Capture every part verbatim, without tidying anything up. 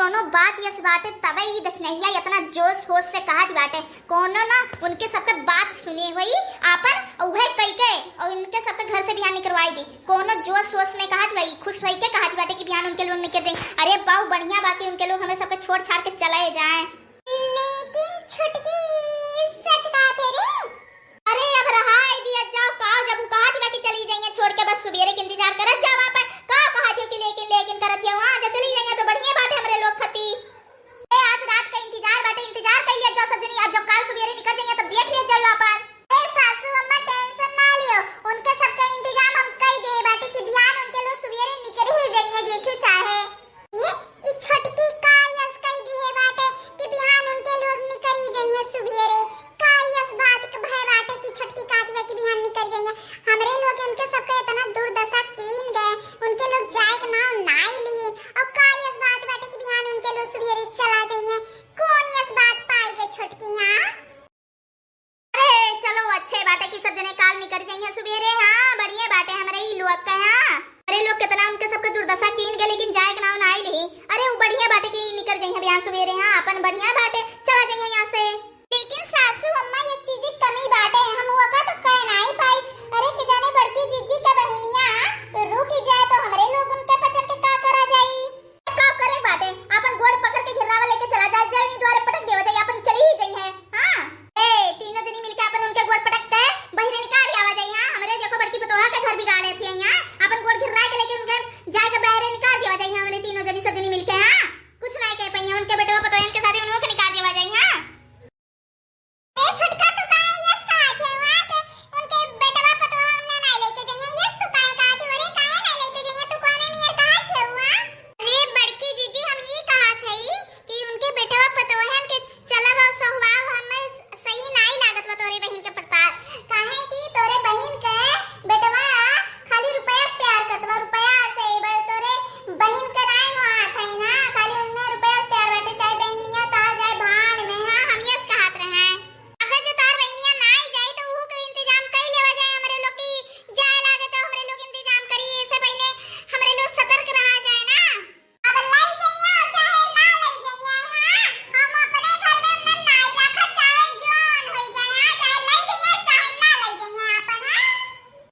कौनो बात यस बाटे, तबे ई दखिनहिया इतना जोश होश से कहत बाटे। कौनो ना उनके सबके बात सुने होई आपन, उहे कई के और इनके सबके घर से बिहान निकरवाई दी। कौनो जोश होश में कहत बा, ई खुश होई के कहत बाटे कि बिहान उनके लोग निकर जाई। अरे बाऊ, बढ़िया बा कि उनके लोग हमें सबके छोड़ छाड़ के चले जाए। लेकिन छोटकी, सच कहत है रे। अरे अब रहाई दिया जाओ, का जब उ कहत बा कि चली जाइए छोड़ के, बस सुबेरे के इंतजार करत जाओ आपन। का कहत हो कि लेकिन लेकिन करत हो? हाँ, जब चली जाइए तो बढ़िया बाटे हमरे लोग खती। ए, आज रात का इंतजार बाटे, इंतजार कर लिया जाओ सब जनी। अब जब काल सुबेरे निकल जाइए तब देख लिया जाओ आपन। ए सासू अम्मा, टेंशन ना लियो, उनके सबके इंतजाम हम कई दिए बाटे कि बिहान उनके लोग सुबेरे निकल ही जाइए, देखियो चाहे। ये ई छोटकी का यस कई दिए बाटे कि बिहान उनके लोग निकल ही जाइए सुबेरे। का यस बात के भय बाटे कि छोटकी कहत बा कि बिहान निकल जाइए? हमरे लोग उनके सबके इतना दुर्दशा कीन गए, उनके लोग जाए के नाम नाई लिए। और का यस बात बाटे कि बिहान उनके लोग सुबेरे चला जाइए? कौन यस बात पाई गए छोटकी यहाँ? अरे चलो, अच्छे बाटे कि सब जने काल निकल जाइए सुबेरे। हाँ, बढ़िया बाटे हमरे ई लोग के। हाँ, अरे लोग कितना उनके सबके दुर्दशा कीन गए, लेकिन जाए के नाम ना आइल ही। अरे वो बढ़िया बाटे कि निकल जाइए बिहान सुबेरे। हाँ, अपन बढ़िया बाटे, चला जाइए यहाँ से। लेकिन सासू अम्मा, एक चीज की कमी बाटे, हम वो का तो कह नहीं पाई। अरे कि जाने बड़की जीजी के बहिनिया रुक जाए तो हमरे लोग उनके पचन के का करा जाई? का करे बाटे, आपन गोड़ पकड़ के घेरावा लेके चला जाए, जाए ई द्वारे पटक देवा जाए, आपन चली ही जाई है। हाँ, ए, तीनों जनी मिलके आपन उनके गोड़ पटक के बहिरे निकाल आवा जाए। हाँ, हमरे देखो बड़की पतोहा के घर बिगाड़े थी यहाँ, आपन गोड़ घेरा के लेके उनके जाए के बहरे निकाल देवा जाए। हाँ, हमरे तीनों जनी सब जनी मिलके, हाँ, कुछ नहीं कह पाई, उनके बेटवा पतोहन के साथ उनको निकाल देवा जाए। हाँ। ए छोटका, तू काहे यस कहत है हुआ के उनके बेटवा पतोहा उन्ना नाई लेके जइहे? यस तू काहे कहत है? अरे काहे नाई लेके जइहे? तू कौने नियर कहत है हुआ? अरे बड़की जीजी, हम ई कहत हई कि उनके बेटवा पतोहन के चलब और सहुआव हमें सही नाई लागत बा तोरे बहिन के प्रताप। काहे कि तोरे बहिन के बेटवा खाली रुपया से प्यार करत बा, रुपया से। बड़ तोरे बहिन के नाई मोहात है ना, खाली उन्ने रुपया से प्यार बाटे, चाहे बहिनिया तोहार जाए भाड़ में। हाँ, हम यस कहत रहे। अगर जे तोहार बहिनिया नाई जाई तो उहू के इंतजाम कई लेवा जाए। हमरे लोग की जाए लागे तो हमरे लोग इंतजाम करी, इससे पहले हमरे लोग सतर्क रहा जाए ना। अब लई जइया चाहे ना लई जइया, हाँ, हम अपने घर में मन नाई रखत, चाहे जौन होई जाए, हाँ, चाहे लई जइया चाहे ना लई जइया अपन, हाँ।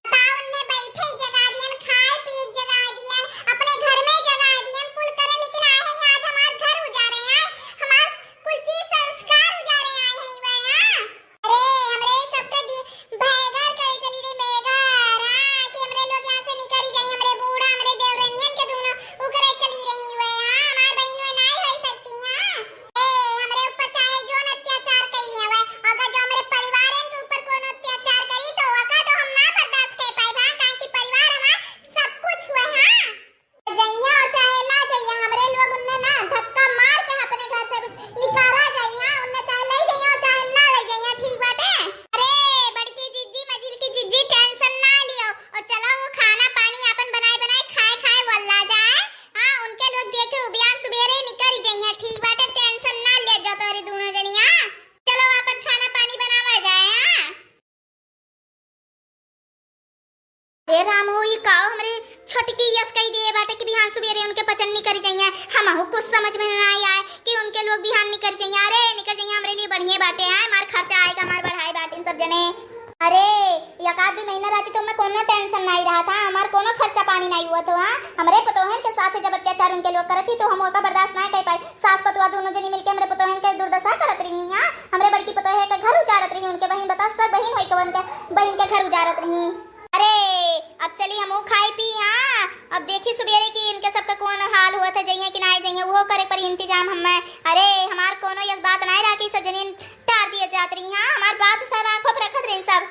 बताओ, उनने बैठे जगा दियन, खाए पिए जगा दियन, अपने घर में जगा दियन, कुल करे, लेकिन आए हैं आज हमार घर उजारे, आए हमार कुल चीज संस्कार उजारे आए हैं वह, हाँ। अरे, हमरे सबके दि-, भयगर करे चली रही, भयगर, हाँ, कि हमरे लोग यहाँ से निकल ही जाई, हमरे बूढ़ा, हमरे देवरनियन के दोनों उकरे चली रही हुए, हाँ, हमार बहिन हुए नाई होई सकती, हाँ। ए, हमरे ऊपर चाहे जौन अत्याचार कइले हवे, अगर जो हमरे परिवारन के ऊपर कोनो अत्याचार करी, तो ओका तो हम ना बर्दाश्त कर पाई, हाँ, काहे कि परिवार हमार सब कुछ हुए, हाँ। जइहा चाहे ना जइहा, हमरे लोग उन्ने ना धक्का मार के अपने घर से निकाला जइहा, उन्ने चाहे ले जइहा चाहे ना ले जइहा, ठीक बाटे? अरे बड़की जिज्जी, मझिलकी जिज्जी, टेंशन ना लियो, और चलो वो खाना पानी आपन बनाए बनाए खाए खाए वल्ला जाए। हाँ, उनके लोग देखे उबियान सुबेरे निकल जइहा, ठीक बाटे? टेंशन ना ले जाओ तोरे दोनों जनिया, चलो आपन खाना पानी बनावा जाए। हाँ। ए राम हो, ई काओ हमरे छोटकी यस कही दिए बाटे कि बिहान सुबेरे उनके पचन निकरी जइहे। हमहू कुछ समझ में ना आए कि उनके लोग बिहान निकरी जइहे। अरे निकरी जइहे, हमरे लिए बढ़िया बाटे, आए हमार खर्चा आएगा, हमार बढ़ाए बाटे सब जने। अरे एक आध दो महीना रहती तो मैं कोनो टेंशन नहीं रहा था, हमार कोनो खर्चा पानी नहीं हुआ तो। हाँ, हमरे पतोहन के साथ जब अत्याचार उनके लोग करत ही तो हम ओका बर्दाश्त नहीं कर पाए। सास पतोह दोनों जनी मिलके हमरे पतोहन के दुर्दशा करत रही। हाँ, हमरे बड़की पतोह के घर उजारत रही, उनके बहिन बताओ, सब बहिन होई के उनके बहिन के घर उजारत रही। अरे अब चली हमहू खाई पी। हाँ, अब देखी सुबेरे की इनके सबका कौन हाल हुआ था, जइहे कि ना जइहे, उहो करे पर इंतजाम हमें। अरे हमार कोनो यस बात नहीं रहा कि सब जनी टार दिए जात रही। हाँ, हमार बात सब आँखों पर रखत रही सब।